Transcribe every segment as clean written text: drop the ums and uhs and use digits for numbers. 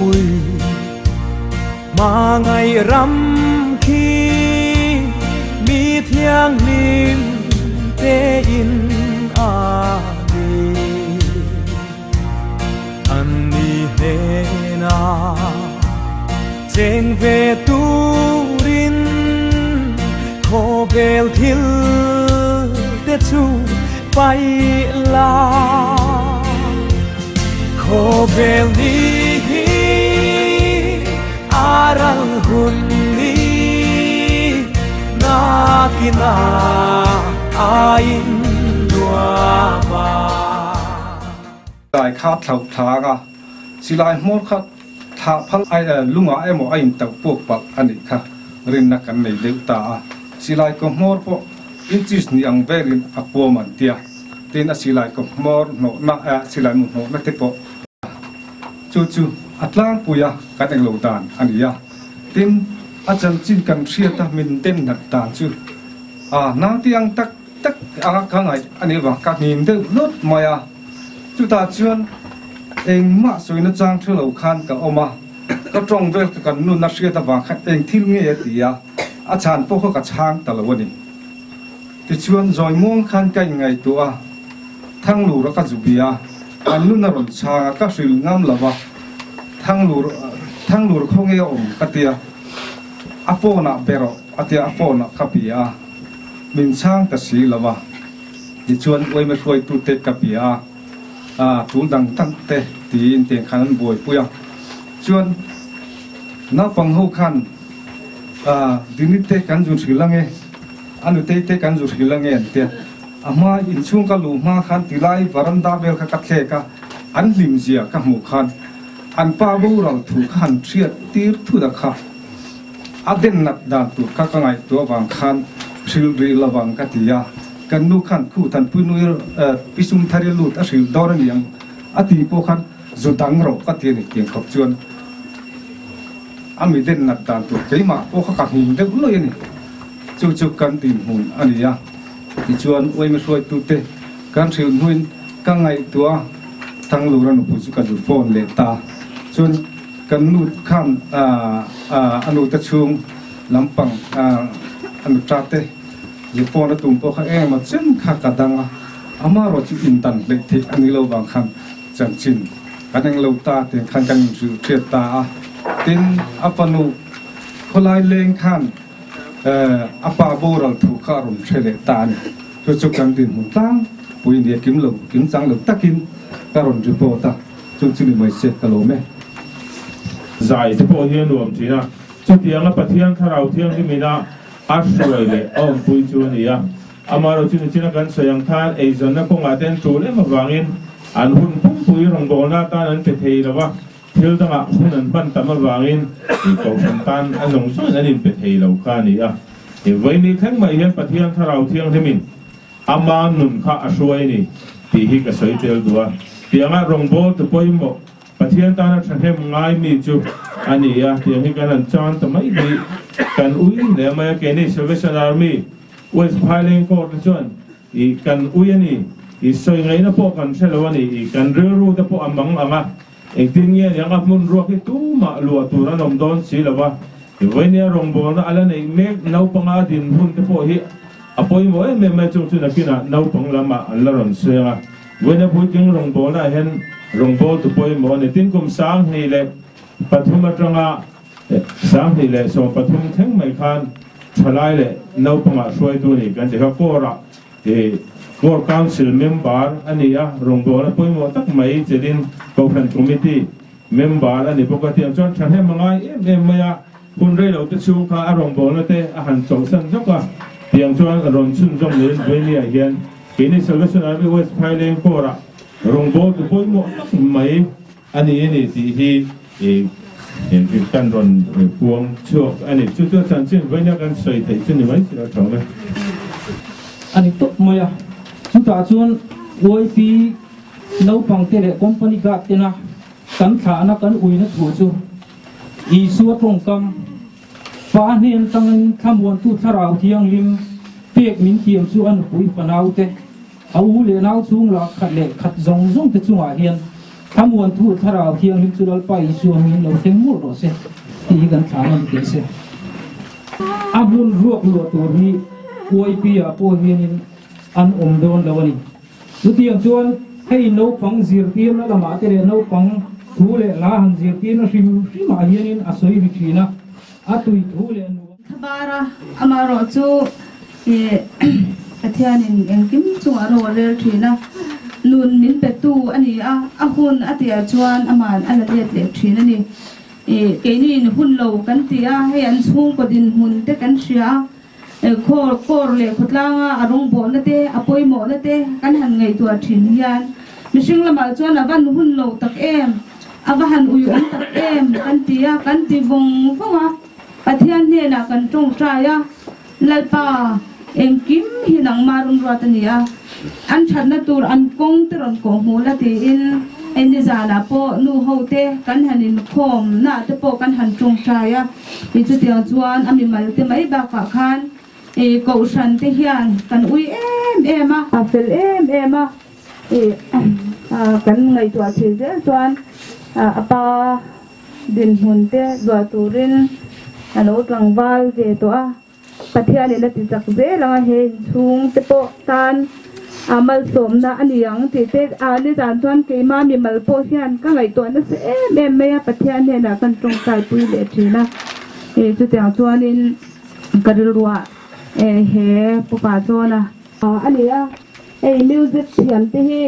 Pui Hmangaih ram khi mi thianghlim te in a ni. An ni hnena cheng ve turin khawvel thil te chu paih la. Khawvel ni hi a ral hun ni nakina a in nuam a. Silai kha thlauh thlang a, silai hmawr kha thlah phal ai lungah emaw a intauh puak palh a nih kha rinna kan nei deuh ta a. Silai kaw hmawr pawh inches ni ang velin a puam an tia, tin a silai kaw hmawr hnawhna eh silai mu hnawhna te pawh chu chu a tlangpui a kan englo dan a ni a. Tin a chanchin kan hriat a min den nat dan chu a nangtiang tak tak anga ka ngaih a nih avang ka hnim deuh hlawt mai a, chutah chuan engmah sawina chang hre lo khan ka awm a, ka tawng vel ka kan nun a hriat avang khan eng thil nge a ti a, a chhan pawh kha ka chhang ta lo a ni. Tichuan zawi muang khan ka inngaihtuah a, Thanglura ka zu bia a, an nun a rawn chhang a, ka hrilh ngam lo va, Thanglur Thanglur khaw nge a awm ka ti a, a phone ah be rawh a ti a, a phone ah ka bia a. Min chhang ta si lo a, tichuan uaime hruaitute ka bia a, a tul dang dang te tiin tiang khan an buaipui a. Chuan naupang ho khan a Dini te kan zu hrilh ange, a nutei te kan zu hrilh ange an tia. A hma inchhung ka luh hma khan tilai varanda vel kha ka thlek a, an hlim zia ka hmuh khan an pa boral thu kha han hriat tir thut a kha. A den nat dan tur kha ka ngaihtuah vang khan hrilh rih lo vang ka ti a, kan nu khan khu Thanpui nui pi sum thar i lut a hrilh dawn a niang a tih pawh khan zu dang rawh ka ti a ni tiang khawp chuan a mi den nat dan tur keimah pawh kha ka hnim deuh luih a ni. Chu chu kan dinhmun a ni a, tichuan uaimi hruaitute kan hrilh hnuin ka ngaihtuah a, Thanglura nupui chu ka zu phone leh ta chuan Kan nu khan a nute chhung lampang a nuta te zu phone a tum pawh kha engemaw chen kha ka dang a, amaherawh chu indan hleih theih a ni lo vang khan chanchin kan eng lo ta tiang khan kan inhrilh hriat ta a. Tin, a fanu khawlai leng khan a pa boral thu kha a rawn hre leh ta a ni. Chu chu kan dinhmun tlangpui nia kim lo kim chang lo takin ka rawn report a. Chu chu ni mai se ka lawm e. Zai te pawh hi a nuam thin a, chutianga Pathian Thlarau Thianghlim ina a hruai leh a awmpui chu a ni a. Amaherawh chu nichina kan sawi ang khan eizawnna kawngah te an tul em avangin an hun pumpui rawngbawlna atan an pe thei lo va, thil dangah hun an hman tam avangin kohhran tan a zawng zawngin an inpe thei lo kha a ni a. Vawiin thleng mai hian Pathian Thlarau Thianghlimin Ama nun kha a hruai a ni tih hi ka sawi tel duh a. Tianga rawngbâwl tu pawimawh Pathian tana thahnem ngai mi chu a ni a, tiang hi kan han chan ta mai hi kan ui hle mai a. Keini Salvation Army West Phaileng Corps te chuan i kan ui a ni, i sawi ngaihna pawh kan hre lo a ni, i kan rilru te pawh a mang ang a, engtin nge niang a hmun ruak hi tumah luah tur an awm dawn si lo va, i vawinia rawngbâwlna a la neih mek naupanga a din hun te pawh hi A pawimawh em em mai chung chu nakinah naupang lamah an la rawn sawi a, Vawiina puitling rawngbawlnaah hian rawngbawltu pawimawh a ni. Tin, kum 2003 atanga 2013 thleng mai khan thalai leh naupangah hruaitu a ni kan ti kha. Corps-ah Corps Council member a ni a, rawngbawlna pawimawh tak mai chelin Kohhran Committee member a ni bawk a. Tiang chuan thahnem a ngai em em mai a. Hun rei lo te chhung kha a rawngbawlna te a han chawlhsan zawk a, tiang chuan rawn chhunzawm niin Vawinia hian keini Salvation Army West Phaileng Corps-ah rawngbawltu pawimawh tak mai a ni a ni tih hi kan rawn puang chhuak a ni. Chu chu a chanchin Vawinia kan sawi theih chu ni mai si lo thawm e. A ni tawp mai a, chutah chuan YP naupang te leh company guard tena kan thlahna kan uina thu chu Isua tawngkam, Pa hnen tangin thlamuantu Thlarau Thianghlim pek min thiam chu a nupui fanaute, a u leh nau chhung lah khat leh khat zawng zawng te chungah hian Thlamuan thu Thlarau Thianghlim chu Lalpa Isua hmingin lo thleng mawlh rawh se tih hi kan thlan a ni teh se. A hmun ruak luah tur hi YP ah pawh hianin an awm dawn lo a ni. Chutiang chuan hei naupang zirtirna lamah te leh naupang thu leh hla han zirtirna hrim hrimah hianin a sawi ri thin a, a tui thu leh nuam. Thlabara amaherawh chu Pathianin engkim chungah ro a rel thin a, nun min petu a ni a, a hun a tihah chuan aman a la let leh thin a ni. Keiniin hun lo kan ti a, hei an chhungkaw dinhmun te kan hria a, khaw kawr leh khawtlanga a rawngbawhna te, a pawimawhna te kan han ngaihtuah thin hian mihring lamah chuan a van hun lo tak em, a va han uiawm tak em kan ti a, kan ti vawng vawng a. Pathian hnenah kan tawngtai a, Lalpa, engkim hi nangmah rawn ruat a ni a, an thatna tur an kawng te rawn kawh hmuh la tiin hei nizanah pawh nu ho te kan han inkhawm nah te pawh kan han tawngtai a, i chutiang chuan a mimal te mai bakah khan i kohhran te hian kan ui em em a. A fel em em a, i kan ngaihtuah thei zel chuan a pa Dinhmun te zuah turin a lo tlangval ve tawh a, Pathianin a ti chak zel ang a, he inchhung te pawh tan a malsawmna a ni ang tih te a nizan chuan keimah mimal pawh hian ka ngaihtuah nasa em em mai a, Pathian hnenah kan tawngtaipui leh thin a, chutiang chuanin ka rilruah he pupa chuan a. A ni a, hei music thiam te hi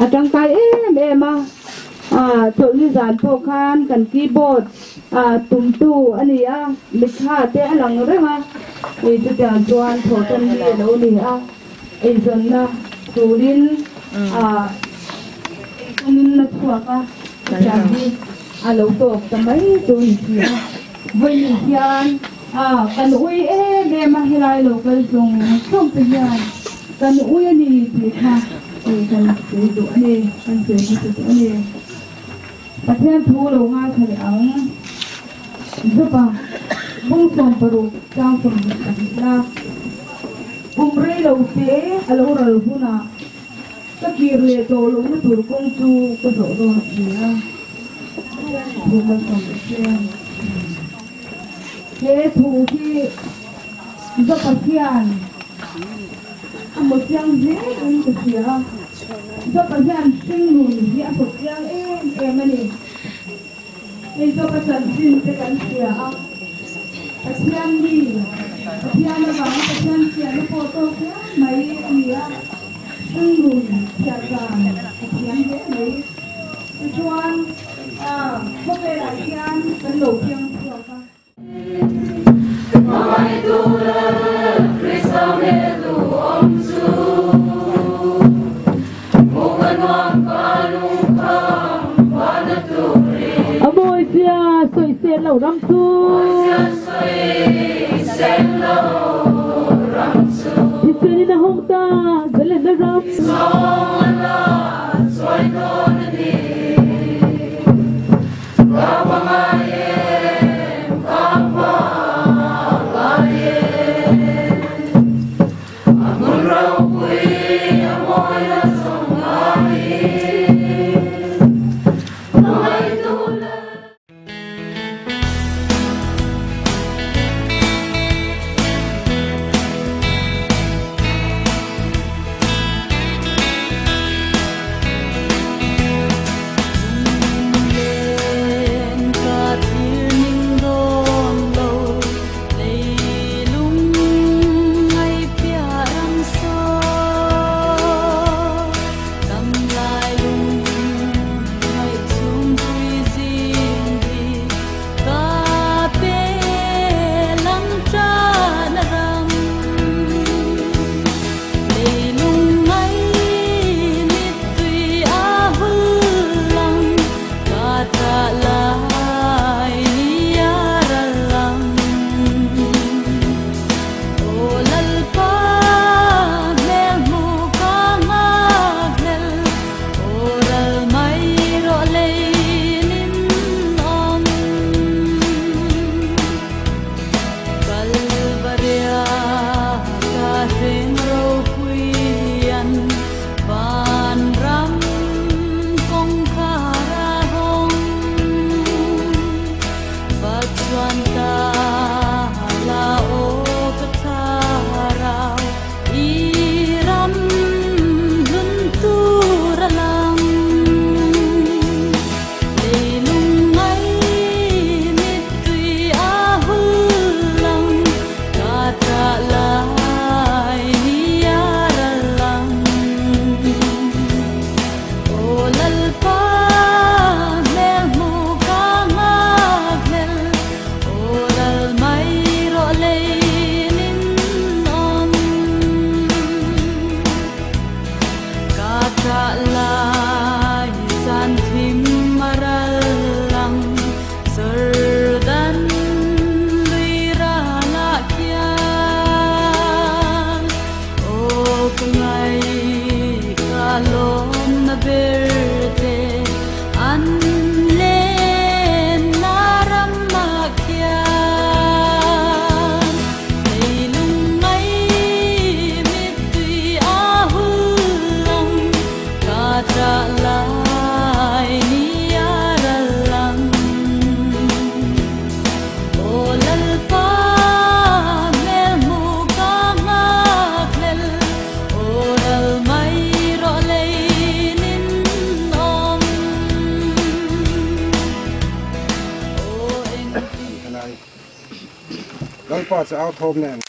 a tangkai em em a, chawlhni zan pawh khan kan keyboard tumtu a ni a, mitthla te a lang reng a, hei chutiang chuan thawhtan hi a lo ni a, eizawnna turin eizawn na chhuak a, chutiang hi a lo tawk ta mai chu a ni si a, vawiin hian. A, kan ui em em a, helai lo kal zawng zawng te hian kan ui a ni tih kha kan sawi duh a ni, kan sawi hmasa duh a ni. Pathian thu lo ngaithla leh ang Jopa bung 60 chang 22 la kum rei lo te a lo ral hunah ka kir leh tawh lohna tur kawng chu ka zawh dawn si a, Pathian thu malsawm leh se. He thu hi Jopa hian a hmu chiang hle in ka hria a, Jopa hian hringnun hi a hmu chiang em em a ni. Hei Jopa chanchin te kan hria a, Pathian mi, Pathian avanga Pathian hriatna pawh tawk hian mai a ni a, hringnun chhiat dan a thiam hle mai. Tichuan, khawvelah hian kan lo piang chhuak a. A mawi sia sawisel lo ram chu. Thisen in a hawng ta zalenna ram. Lalpa chu au thawm nen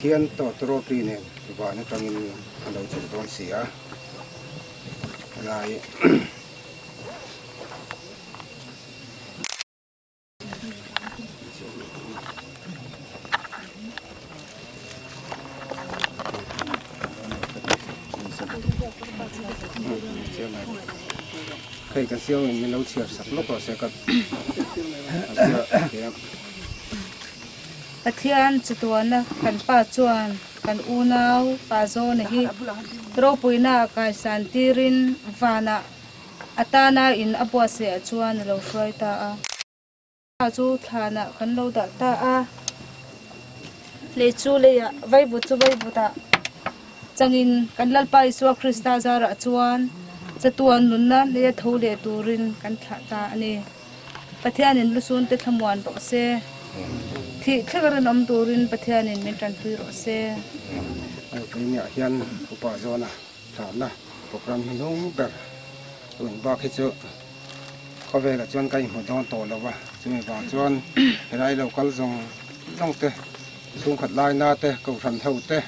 hian tawtawrawtri nen van atangin a lo chhuk dawn si a. Helai. Hei kan siam in min lo chhiar sak lawk rawh se ka Pathian chatuana kan pa chuan kan unau pa Zawna hi ropuina kaisan tirin vanah A tana in a buatsaih ah chuan a lo hruai ta a. Pa chu thlanah kan lo dah ta a. Lei chu leiah vaivut chu vaivutah changin kan Lalpa Isua Krista zarah chuan chatuan nunna leia tho leh turin kan thlah ta a ni. Pathianin lusun te thlamuan rawh se. Thih thlek a rinawm turin Pathianin min tanpui rawh se. Keiniah hian upa zawna Thlahna program hi hnung ber tun bak hi chu khawvelah chuan ka inhmu dawn tawh lo a, chumi vang chuan helai lo kal zawng zawng te, chhungkhat laina te, kohhran ho te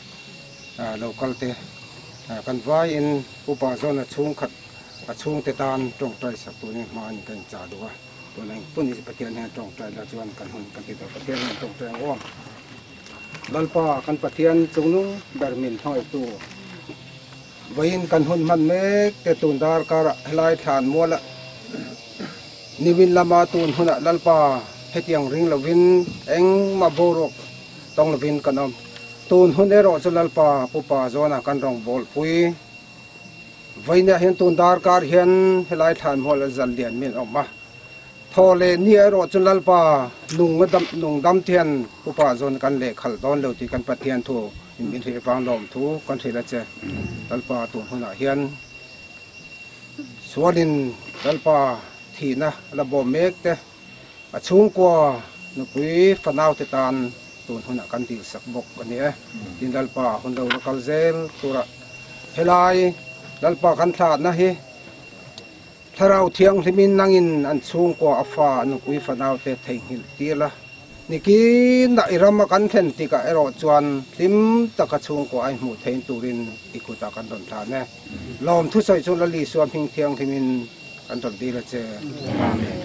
lo kal te kan vaiin upa zawna chhungkhat a chhungte tan tawngtai sak turin hmain ka inchah duh a, tuna engpun hi Pathian hian tawngtai la chuan kan hun kan ti tawh, Pathian hian tawngtai ang aw. Lalpa kan Pathian chungnung ber min hmangaihtu vawiin kan hun hman mek te tun darkar ah helai thlan mual ah nimin lama tun hun ah Lalpa hetiang ring lovin engmah boruak tawng lovin kan awm. Tun hun erawh chu Lalpa pupa zawn ah kan rawngbawlpui vawiin ah hian tun darkar hian helai thlan mual ah zal lian min awm a. Thaw leh ni erawh chu Lalpa nung a dam nung dam te hian upa zawn kan leh khalh dawn lo tih kan Pathian thu in min hrilh vang lawm thu kan hrilh a che. Lalpa tun hunah hian sualin Lalpa thihna la bawm mek te a chhungkua nupui fanau te tan tun hunah kan dilsak bawk a ni e. Tin Lalpa hun lo la kal zel turah helai Lalpa kan thlahna hi Thlarau Thianghlimin nangin an chhungkua a fa a nupui fanaute theihnghilh tir la. Nikin ah i rama kan thlen tikah erawh chuan hlim taka chhungkua a inhmuh thein turin i kutah kan rawn thlan e. Lawm thusawi chu Lal Isua hming thianghlimin kan rawn dil a che. Amen.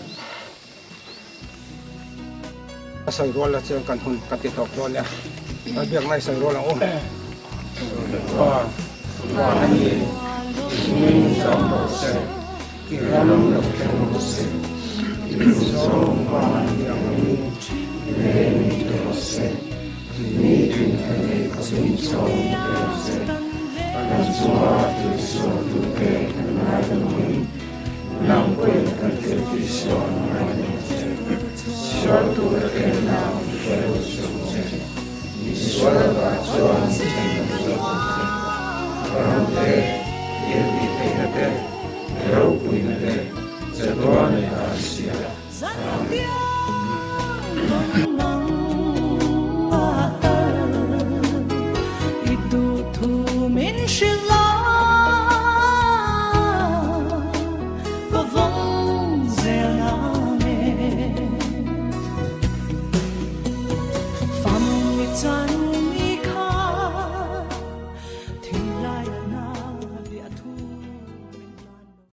A sawi rual la chuan kan hun kan ti tawp dawn nia. Kan biak nai sawi rual ang u. Pa, van a ni, i hming zawng rawh se, i ram lo thleng rawh se, i duhzawng van ni ang in lei ni ti rawh se, ni tin kan ei khawpin chaw ni pe rawh se, kan chunga thil sual tute kan ngaidam angin, nang pawhin kan thil tih sual.